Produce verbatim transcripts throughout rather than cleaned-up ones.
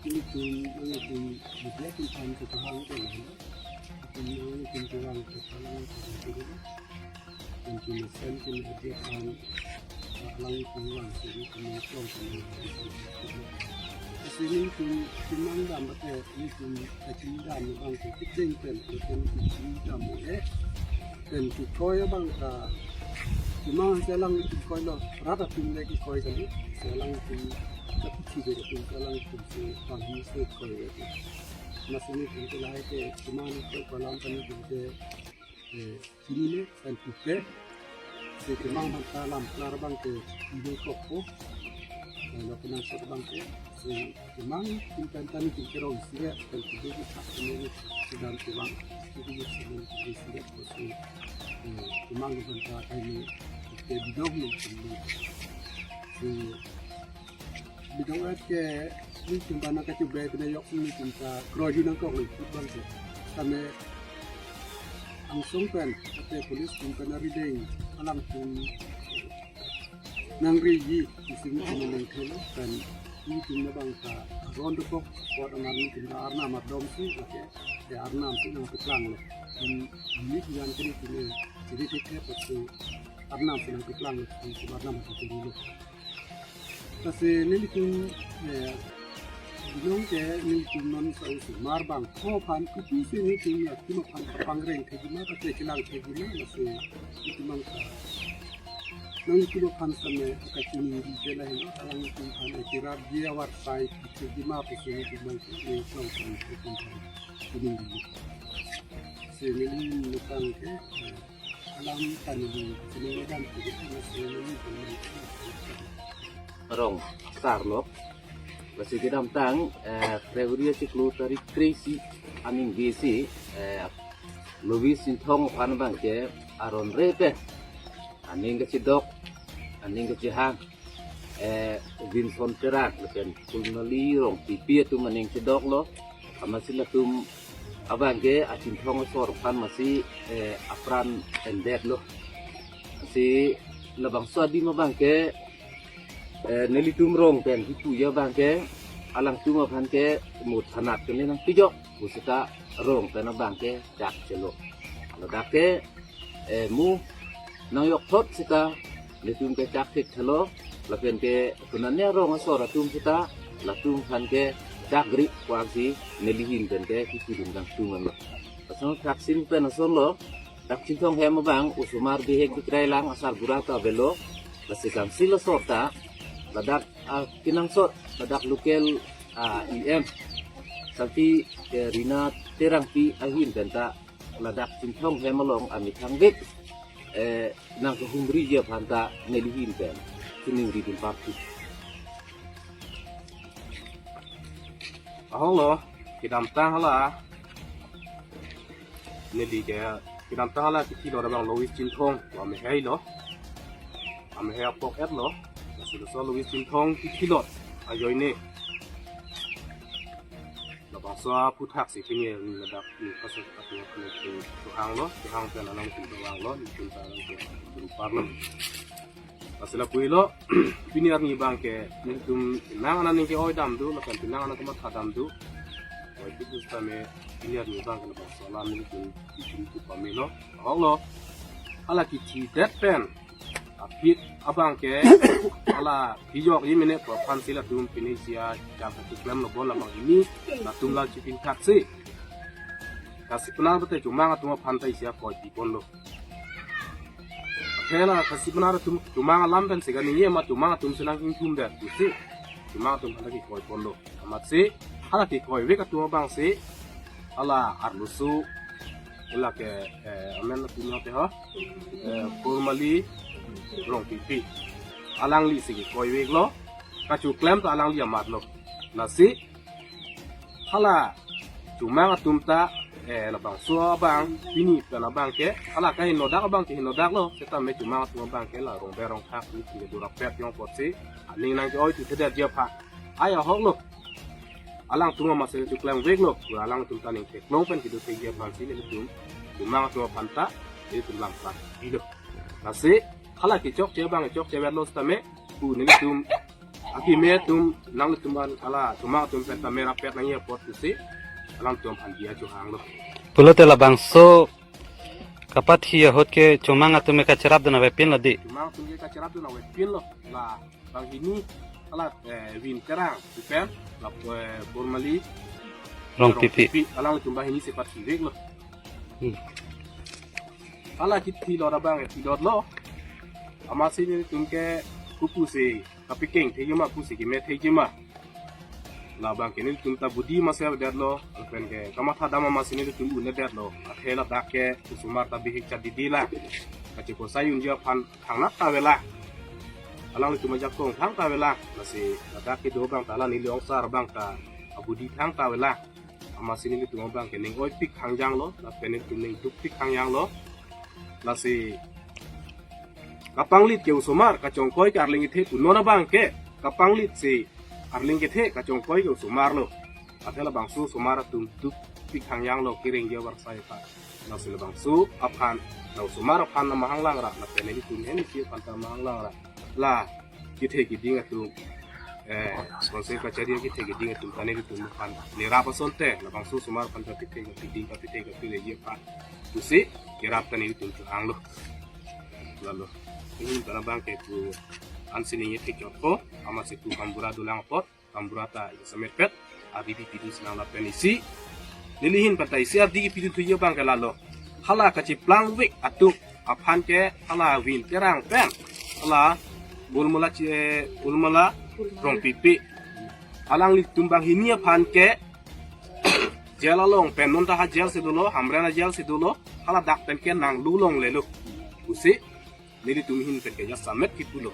Ilitum, ilitum, media tum aphan kehang ke lahenlo. Ilitum, ilitum kehang kehang ke lahenlo. Ilitum mesen ilitum media aphan, alangtum vangsi ilitum mengklong kami. Lasi ilitum kemang dam ate, ilitum kachini dam abang ke kecheng pen, ilitum kachini dam eh. Pen kekoi abang ta, kemang si alang kekoi lo, rat atum le kekoi kali, si alangtum kapichi de atum, si alangtum si panghi si koi de atum. Lasi ilitum ke lahai ke, kemang kekoi alam kami ke, eh, chinine, pen pupe, si kemang abang ta lam klar abang ke, ide kokpo, eh, lo kenangsot abang ke, si kemang, tim pen ta ilitum kerong isi ya, pen keduk ni thak ini, sedang kemang, keduk ni sedang keduk isi ya, terus, eh, kemang abang ta ini, ke bidong ni, ini. Si bidong et ke, ilitum abang ke chubek kena yok ilitum ta, kroju nangkok ni, abang ke. Kami angsong pen, ate police atum pen arideng, alangtum nangriji, isi ilitum nangthelo, pen ilitum abang ta, ron dokok, kot amat ilitum ta arnam amat domsi, lake, ya arnam si nangpeklang lo. Ini, ini bulan kini kini, jadi tiket waktu arnam si nangpeklang lo, ilitum arnam amat domsi lo. Lasi nelitum, eh, binong ke nelitum non sa osomar abang ko aphan kopi si nelitum atum aphan kapangreng thekji ma, kachelang thekji ma, lasi nelitum abang sa nelitum aphan same kachiningri ke lahenlo, alangtum aphan ekirap ji awar sai thekji ma pusi nelitum abang ke nelitum aphan nelitum aphan chiningri. Si nelitum aphan ke, eh, alam kami di sini kan kita masih ini. Rong, sar lo. Lasi kedamtang, eh, February achiklo tarik kre-isi aningve si, eh, Louis Chinthong aphan abang ke aron repe, aning kachidok, aning kachihang, eh, Vinson Terang, lapen Pulmali Rongpipi atum aning chidok lo, amatsi latum abang ke a Chinthong asor aphan amatsi, eh, apran endet lo. Si labangso adim abang ke, eh, nelitum rong pen kipu ya abang ke, alangtum aphan ke mut hanat ke nangpijok, pusita rong pen abang ke chak chelo. Ladak ke, eh, mu nangjok thot sita, nelitum ke chak thekthelo, lapen ke kunanya rong asor atum sita, latum aphan ke chak ri kwang si neli ahin pen ke kipidun kangtung anlo. Pasang thaksin pen ason lo, dak Chinthong hem abang, osomar bihek bikrai lang asarbura ta avelo, lasi kangsil asor ta, ladak, ah, kenangsot, ladak local, ah, E M, Sangpi, eh, Rina Terangpi ahin pen ta, ladak Chinthong hem along amethang vek, eh, nangkehumriji aphan ta neli ahin pen chiningri dun parti. Ahok lo, kedamtang hala, neli ke, kedamtang hala kithilot abang Louis Chinthong, amehei lo, amehei apok et lo, lasi laso Louis Chinthong kithilot ajoine. Labangso aphuthak si pini ladak ni kaso atum atum kehang lo, kehang pen alangtum kehang lo, nelitum ta alangtum kehang lo. Lasi lapu-i lo, pini arni abang ke nelitum penang aning ke-oi dam do, lapen penang aning kematha dam do. Oi, itu sitame pini arni abang ke labangso alam nelitum nelitum tu pamelo. Ahok lo, hala kithi det pen aphi abang ke, hala pijokji mene pu aphan si latum pini isi achak keklem lo bon labang ini, latum la chipin thak si. Kasi penang bete chomang atum aphan ta isi akoi pi ponlo. Athela kasi penang atum chomang alam pen si kaningje ma chomang atum si nangkingthum det pusi chomang atum aphan ta kekoi ponlo. Amatsi hala kekoi vek atum abang si hala arloso, hala ke, eh, amen atum lo te ho, eh, Pulmali Rongpipi. Alangli si kekoi vek lo, kachoklem ta alangli amat lo. Lasi hala chomang atum ta, eh, labangso abang, pini pen abang ke, hala kahingno dak abang ke hingno dak lo, setame chomang atum abang ke la rong berong thak ni pini durak pet jong apotsi, aning nangke-oi tu thedet dia pha. Ai ahok lo. Alangtum amat si choklem vek lo, alangtum ta aning theklong pen kedo thekji aphan si nelitum chomang atum aphan ta nelitum langpar pilo. Lasi hala kechokche abang kechokche vet lo sitame, pu nelitum Akeme atum nanglitum aphan, ala chomang atum pen ta merapet nangji apot pusi alangtum aphan diya chohanglo. Pulote labangso kapathi ahut ke chomang atum ke kacherapdun avepinlo dei. Chomang atum ke kacherapdun avepinlo. La banghini, ala, eh, Vin Terang, pen, la, eh, Bormali Rongpipi. Rongpipi, alanglitum banghini si pathiveklo. Hmm. Hala kithilot abang, eh, thilotlo. Amatsi nelitum ke kopusi kapekeng thekji ma, kopusi keme thekji ma. Labang ke nelitum ta budi masi avedetlo, lapen ke kamatha dam amatsi nelitum un-edetlo. Athe ladak ke osomar ta bihek chat didi la. Kacheposai unji aphan thangnat ta avelang. Alanglitum ajakong thang ta avelang. Lasi ladak kedo abang ta la neli ongsar abang ta abudi thang ta avelang. Amatsi nelitum abang ke ning oipik hangjanglo, lapen nelitum ning dukpik hangjanglo. Lasi kapanglit ke osomar, kachongkoi ke arleng kethe pu non abang ke, kapanglit si arleng kethe, kachongkoi ke osomarlo. Athe labangso osomar atum dukpik hangjanglo, kereng dia varsai ta. Lasi labangso aphan, la osomar aphan ta mahang langra, lapen nelitum hem isi aphan ta mahang langra. La kethe keding atum, eh, konsep kachari kethe keding atum ta nelitum aphan nerap asonte, labangso osomar aphan ta kethe keding, kethe kereji aphan pusi kerap ta nelitum chohanglo. Lalo, ini ta labang ke pu ansi ningje thekchotpo, amatsi pu kambura dolang apot, kambura ta jasemet pet ardi pidun sinang lapen isi neli ahin pen ta isi ardi pidun thuji abang ke lalo. Hala kacheplangvek atum aphan ke hala Vin Terang pen, hala Bormala che, Bormala Rongpipi, alanglitum banghini aphan ke jail along pen, non ta ha jail si dolo, Hamren a jail si dolo, haladak pen ke nanglu longlelo pusi nelitum ahin pen ke jasemet kipulo.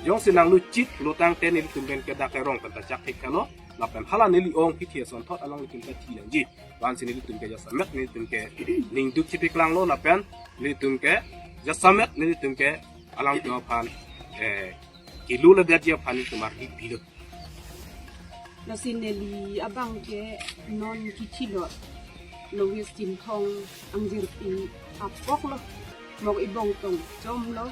Jongsi nanglu chit pulo tangte nelitum pen ke dak ke rong pen ta chak thekthelo. Lapen hala neli ong kithi asonthot alanglitum ta thi nangji. Ansi nelitum ke jasemet, nelitum ke ning duk chipiklanglo, lapen nelitum ke jasemet, nelitum ke alangtum aphan, eh, kilu ledetji aphan nelitum ardi pilo. Lasi neli abang ke non kithilot Lois Chinthong angjirpi apoklo, Mok Ibong Tongchomlo,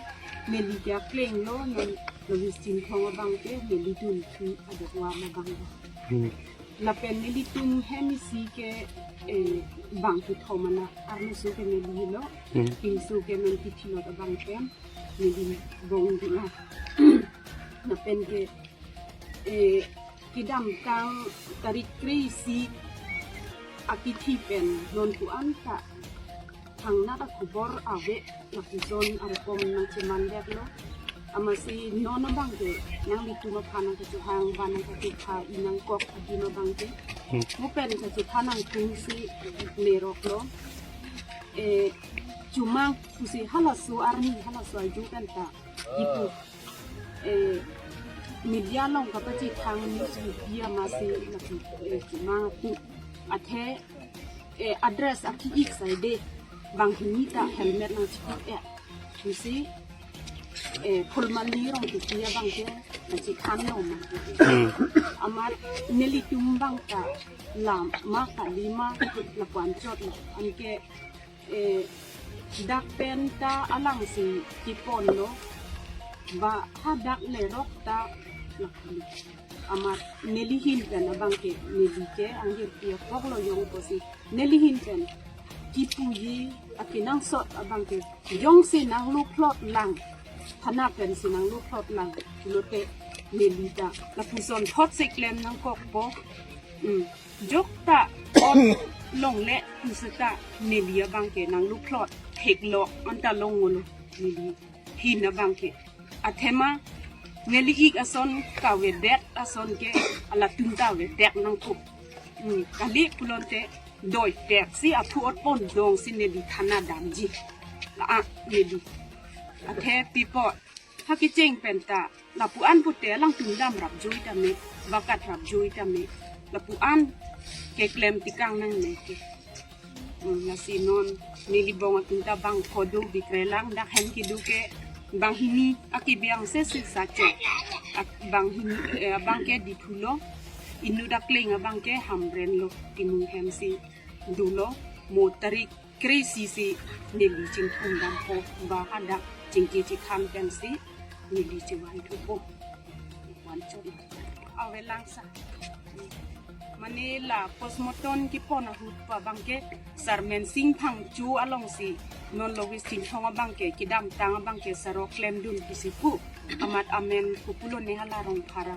neli ke aklenglo, non Lois Chinthong abang ke neli dunthu adokvam abang. Hmm. Lapen nelitum hem isi ke, eh, bang kethom ana arloso ke neli helo. Hmm. Pinso ke non kithilot abang ke neli bong dula. Lapen ke, eh, kedamtang tarik kre-isi akithi pen non ko-an ta thangnat akhobor ave, lapuson arkom nangchemandetlo. Amatsi non abang ke nanglitum aphan nangkachohang ba nangkachepha inangkok adim abang ke. Hmm. Mo pen kachethan nangkung si leroklo. Eh, chomang pusi halaso arni, halaso arju kan ta kipu. Eh, media along kapachethang news media amatsi, eh, chomang atum athe, eh, address aki-ik saide, banghini ta helmet nangchikuk, eh, pusi, eh, Phulmali Rongpipi abang ke nangchekhanlo ma. Hmm. Amat nelitum abang ta lama kalima lapu-an chotlo, anke, eh, dak pen ta alangsi kiponlo, ba hadak lerok ta lapu. Amat neli ahin pen abang ke, neli ke angjirpi apoklo, jongsi neli ahin pen kipuji akenangsot abang ke, jongsi nanglu plot lang, thana pensi nanglu plot lang pulote neli ta lapuson thotsi klem nangkokpo. Hmm. Jok ta on longle pusita neli abang ke nanglu plot theklo anta longlo neli ahin abang ke. Athema neli ik ason kavedet ason ke alatum ta avedet nangkok. Hmm, kali pulote doitek si aphu otpon dongsi neli thana damji. La-a neli. Athe pi apot, ha kecheng pen ta lapu-an pute alangtum damrap jui tame, bakat rap jui tame, lapu-an keklem tekang nangne ke. Hmm, lasi non neli bong atum ta bang kodo bikrelang, dak hem kedo ke banghini akebang se si sacho. Ak-, banghini, eh, abang ke Diphu lo, inut akleng abang ke Hamren lo, Timung hem si dolo, mo tarik kre-isi si neli chingthum dampo, ba hadak chingki chikhan pensi neli chevai thupo. Awelang sa. Mane la postmortem kepon ahut pa abangke Sar Mensing Phangcho alongsi non Lois Chinthong abangke kedamtang abangke sarok klemdun pusi pu. Amat amen kopulone hala Rongphar a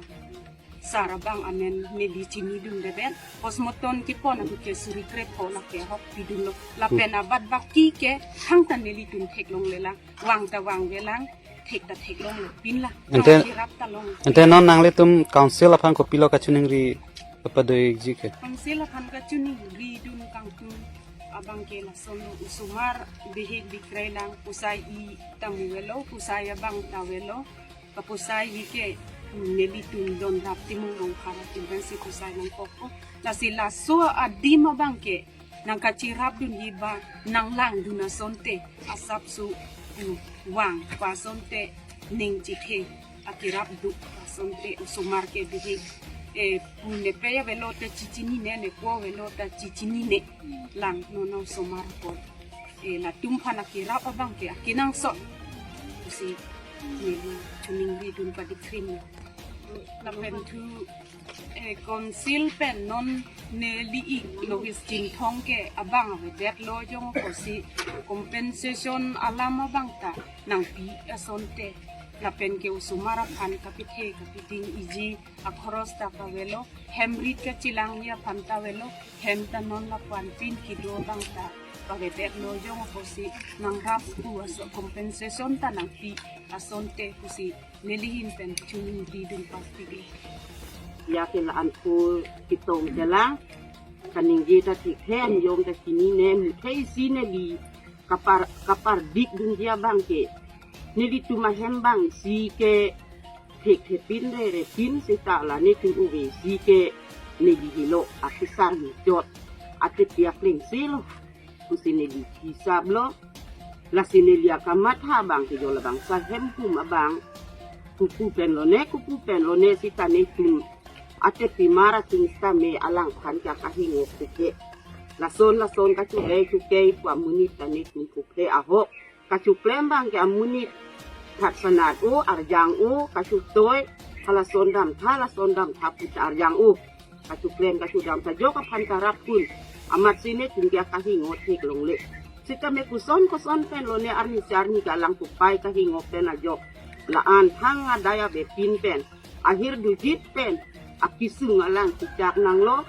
sar abang amen neli chinidunde pen. Postmortem kepon ahut ke suri krepho lake ahok pidunlo. Lapen abat baki ke thangta nelitum theklonglelang. Vang ta vangvelang, thek ta theklongle pinlang. Ante, Rap ta long. Ante non nanglitum council aphan kopilo kachiningri padoiji ke? Council aphan kachiningridun kangtung abangke lasonlo, osomar bihek bikreilang, posai-i ta mu avelo, posai abang ta avelo, kaposai-i ke nelitum Donrap Timung Rongphar atum pensi posai nangkokpo. Lasi laso adim abangke nangkachirapdunji ba nanglangdun asonte asapso, mm, vang pa asonte ning chithe akirap do asonte osomar ke bihek, eh, pu nepe avelo ta chichinine, nepo avelo ta chichinine lang non osomar ko. Eh, latum aphan akirap abangke akenangsot pusi neli chiningridun padikrim. Lapen thu, eh, council pen non neli ik Lois Chinthong ke abang avedetlo, jongsi compensation alam abang ta nangpi asonte. Lapen ke osomar aphan kapithe kapiding iji akhoros ta kavelo, hem rit kachilangji aphan ta avelo, hem ta non lapu-an pin kedo abang ta pavedetlo, jongsi nangrap pu aso compensation ta nangpi asonte pusi neli ahin pen chiningridun pasti. Ya ke la-an pu kitong jalang, kaningje ta thik hem, yom ta chinine, muthei si neli kapar, kapardikdunji abangke nelitum ahem abang si ke thekthepin rerepin seta la netum ove si ke neli helo akesar mejot ate piak leng selo pusi neli hisaplo. Lasi neli akamatha abangke jo labangso ahemhum abang kopu pen lone, kopu pen lone seta netum ate pimar atum seta me alangphan ke akahingok puke. Lason lason kachule chuke pu amonit ta netum puke ahok. Kachuklem abangke amonit thaksanat o, arjang o, kachutoi, halason damtha, lason damtha pu ta arjang o. Kachuklem kachudamtha ajok aphan ta rapkun. Amatsi netum ke akahingok theklongle. Seta me koson koson pen lone arnisi arni ke alang pupai kahingok pen ajok. La-an thang adai avepin pen, ahir dujit pen akesung alang chechak nanglo.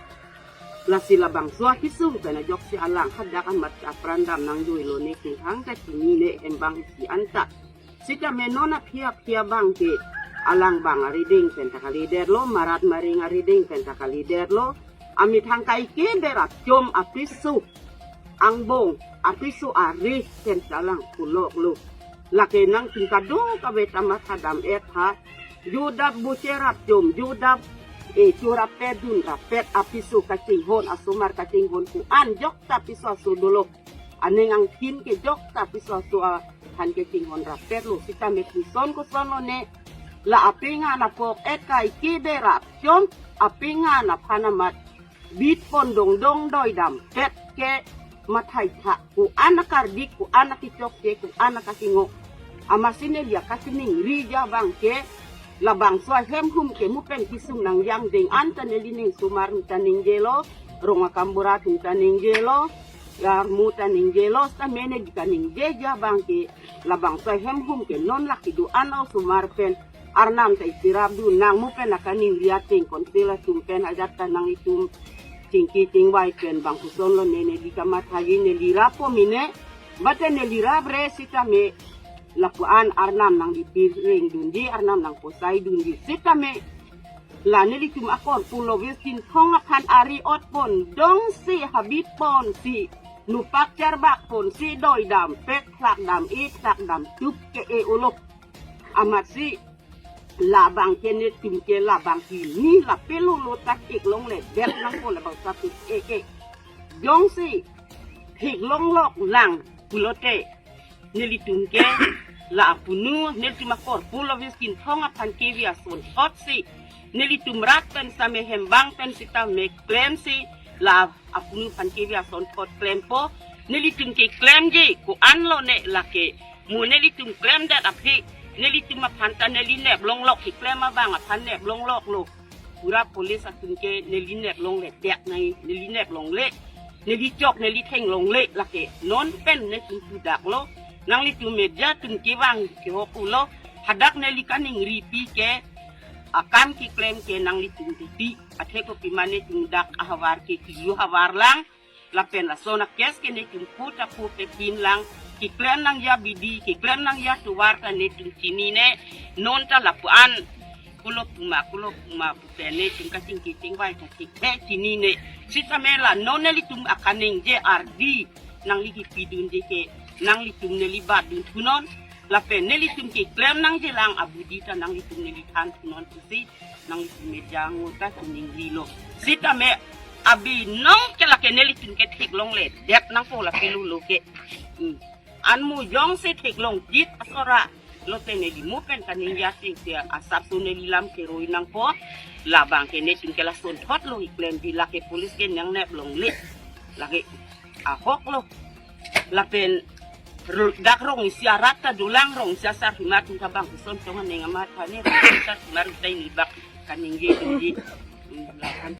Lasi labangso akesung pen ajoksi alang hadak amat apran dam nangdoilo, netum thangta chinine, hem abang isi anta. Seta me non aphi aphi abangke alang abang arideng pen ta kalidetlo, marat maring arideng pen ta kalidetlo. Amethang kaike berap chom apiso angbong, apiso arih pen ta alang puloklo. Lake nangtum kadokave ta mathadam-et ha. Judap buche rap chom, judap, eh, churap pedun rapet apiso kachinghon, asomar kachinghon ko-an jokta apiso aso dolo. Aning angthin ke jokta apiso aso aphan kachinghon rapetlo. Seta me koson koson lone, la apingan apok-et kaike berap chom, apingan aphan amat bitpon dongdong doidam pet ke mathai tha, ko-an akardik, ko-an akechokche, ko-an akahingok. Amatsi neli akachiningriji abangke labangso ahemhum ke mu pen kesung nangjangdeng anta neli ning osomar atum ta ningjelo, rong akambura atum ta ningjelo, armu ta ningjelo, seta me neli kaningjeji abangke labangso ahemhum ke non lake do-an osomar pen arnam ta ichirapdun nang mu pen akaningri ateng, council atum pen ajat ta nanglitum chingki chingvai pen bang koson lone neli kamathaji, neli rappo mene, bate neli rapre seta me lapu-an arnam nangdipi rengdunji, arnam nangposaidunji seta me la nelitum akorpu Lois Chinthong aphan ari-otpon dongsi habitponsi, nupak charbakponsi doidam pet, thlakdam-e thlakdamtup ke-e olo. Amatsi labangke netum ke labangke ni lapelo lo ta theklongledet nangpo, labangso atum ke ke. Jongsi theklonglok lang pulote nelitum ke la apunu, nelitum akorpu Lois Chinthong aphan kevi asonthotsi nelitum rat pen seta me hem abang pen seta me klemsi la apunu aphan kevi asonthot klempo. Nelitum keklemji ko-an lone lake, mo nelitum klemdet aphi Nelitum aphan ta neli nep longlok, keklem abang aphan nep longloklo. Pura police atum ke neli nep longle, tiak nai, neli nep longle. Neli chok, neli theng longle, lake non pen netum pudaklo. Nanglitum media atum kevang kehok pulo. Hadak neli kaningri pi ke, akam keklem ke nanglitum titi. Athe kopima netum dak ahavar ke kiyu havar lang. Lapen lason a-case ke netum pu ta pu pe pin lang. Keklem nangji abidi, keklem nangji atovar ta netum chinine. Non ta lapu-an, kulo puma, kulo puma pu pen netum kachingki chingvai ta chingki chinine. Sitame la non nelitum akaningje ardi nangli kipidunje ke, nanglitum neli batdun thunon. Lapen nelitum keklem nangji lang abidi ta nanglitum neli than thunon pusi nanglitum media angur ta chiningrilo. Sitame abinong ke lake nelitum ke theklongle det nangpo, lake lulo ke. Hmm. Anmu jongsi theklong dit asora lote neli mo pen kaningje asing si asap tu neli lam keroi nangpo. Labang ke netum ke lasonthotlo, keklem di lake police ke nangnep longle. Lake ahoklo. Lapen ru-, dak rong isi arat ta dolang, rong isi asar himar atum ta bang koson tong aning amat pani, rong isi asar himar utai ni bak kaningje tumji. Hmm, lapen